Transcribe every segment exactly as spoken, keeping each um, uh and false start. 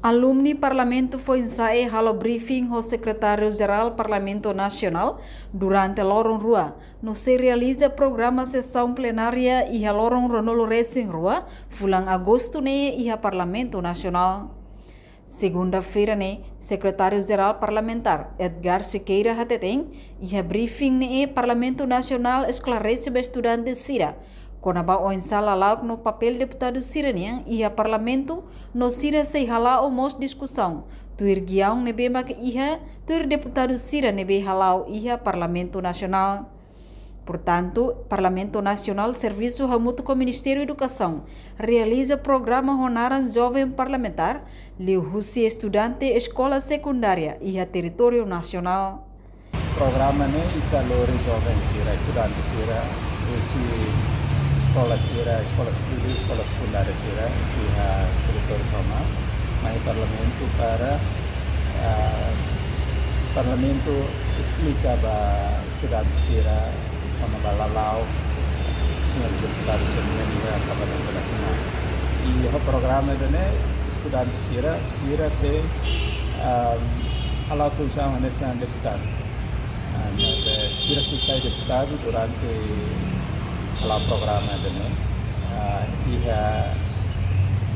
Alumni Parlamentu foin-sa'e halo briefing ho Sekretáriu-Jerál Parlamentu Nasionál durante loron rua, no sei realiza programa sesaun plenária iha loron ruanulu-resin-rua, fulan Agostu ne'e iha Parlamentu Nasionál. Segunda-feira ne'e, Sekretáriu-Jerál Parlamentár, Edgar Sequeira hateten, iha briefing ne'e Parlamentu Nasionál esklarese ba estudante sira kona-ba oinsá lala'ok no papél deputadu sira-nian iha Parlamentu, no sira sei hala'o mós diskusaun tuir giaun ne'ebé maka iha tuir deputadu sira ne'ebé hala'o iha Parlamentu Nasionál. Portantu, Parlamentu Nasionál servisu hamutuk ho Ministériu Edukasaun realiza programa ho naran Joven Parlamentar, liuhusi estudante eskola sekundária iha territóriu nasionál. Programa ne'e ita lori joven sira, estudante sira, husi eskola sira, eskola sekundária, eskola sekundária sira iha territóriu tomak, mai Parlamentu para, ah, Parlamentu esplika ba estudante sira kona-ba lala'ok señór deputadu sira-nian iha Parlamentu Nasionál. I ho programa ida-ne'e estudante sira, sira sei, ah, hala'o funsaun hanesan deputadu. Ah, ne'ebé sira sei sai deputadu durante hala'o programa ida-ne'e. Ah, iha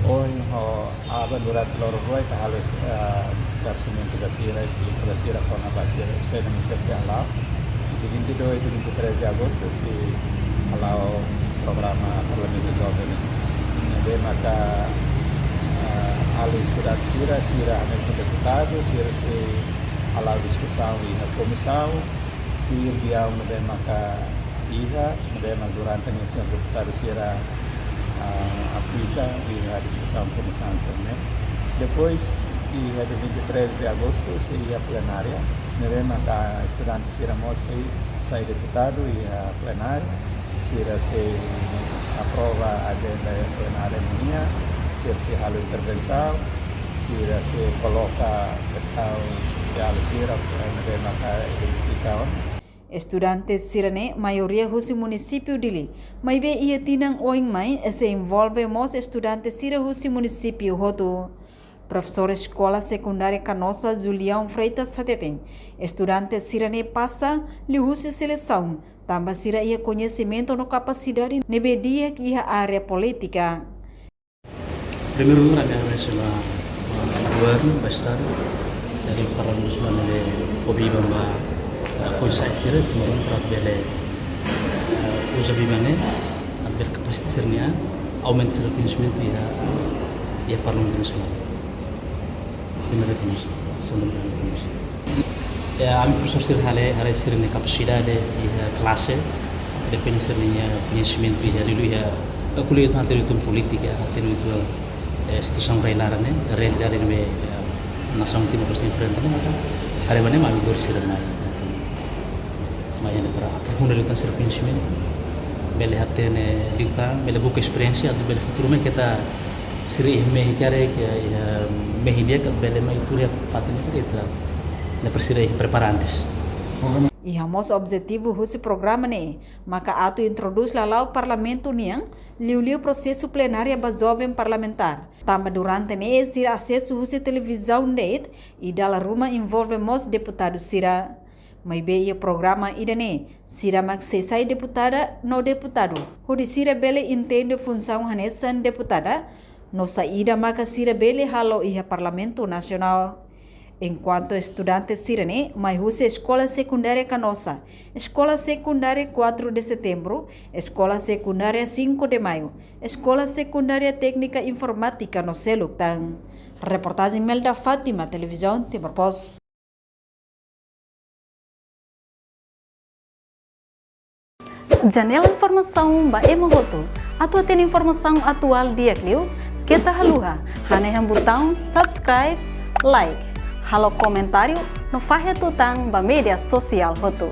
ohin ho aban durante loron rua ita halo, ah, esklaresimentu ba sira, esplika ba sira kona-ba sira, saida mak sira sei hala'o. Dia vinte e dois, dia vinte e três de agosto sei hala'o programa Parlamentu Joven. Ne'ebé maka, ah, alin estudante sira, sira hanesan deputadu, sira sei hala'o diskusaun iha komisaun, tuir giaun ne'ebé maka iha, ne'ebé mak durante ne'e señór deputadu sira, ah, aplika iha diskusaun komisaun sira-ne'e. Depois, iha dia vinte e três de agosto, sei iha plenária, ne'ebé maka estudante sira mós sei sai deputadu iha plenária, sira sei aprova ajenda iha plenária nian, sira sei halo intervensaun, sira sei koloka kestaun sosiál sira, eh, ne'ebé maka identifika ona. Estudante sira-ne'e maioria husi munisípiu Dili, maibé iha tinan oin mai sei envolve mós estudante sira husi munisípiu hotu. Profesór Eskola Sekundária Canossa, Julião Freitas hateten, estudante sira-ne'e pasa liuhusi selesaun, tanba sira iha koñesimentu no kapasidade ne'ebé di'ak iha área polítika. Primeiru lugar, ami agradese ba, ba governu, ba Estadu, dari Parlamentu Nasionál ne'ebé fó biban ba, eh, foin-sa'e sira, Timor-Leste, para bele, eh, uza biban ne'e, atu bele kapasita sira-nia, aumenta sira-nia koñesimentu iha, iha Parlamentu Nasionál. Primeiru rekoñese, segundu rekoñese. Ya, ami profesór sira haree, haree sira-nia kapasidade iha klase, depende sira-nia koñesimentu iha liuliu iha, eh, ko'alia uitoan, hatene uitoan polítika, hatene uitoan, eh, situasaun rai-laran ne'e, realidade ne'ebé, eh, nasaun Timor-Leste enfrenta ne'e, maka haree ba ne'e mak ami lori sira mai, mai iha ne'e para aprofunda liután sira-nia koñesimentu, bele hatene liután, bele buka esperiénsia, atu bele futuru mai keta sira iha mehi karik, iha mehi di'ak, bele mai tuur iha fatin ne'e karik, ita ne'e presiza iha prepara antes. Iha mós objetivu husi programa ne'e, maka atu introdús lala'ok Parlamentu nian, liuliu prosesu plenária ba joven parlamentár. Tanba durante ne'e sira asesu husi televizaun de'it, i dala ruma envolve mós deputadu sira. Maibé iha programa ida-ne'e, sira mak sei sai deputada no deputadu, hodi sira bele entende funsaun hanesan deputada, no saida maka sira bele halo iha Parlamentu Nasionál. Enkuantu estudante sira-ne'e mai husi Eskola Sekundária Canossa, Eskola Sekundária quatro de Setembro, Eskola Sekundária cinco de Maio, Eskola Sekundária Téknika Informátika no seluk tan. Reportajen Melda Fátima, Televizaun Timor Post. Janela informasaun ba ema hotu. Atu hatene informasaun atuál di'ak liu, keta haluha hanehan butaun subscribe, like, halo komentáriu no fahe tutan ba média sosiál hotu.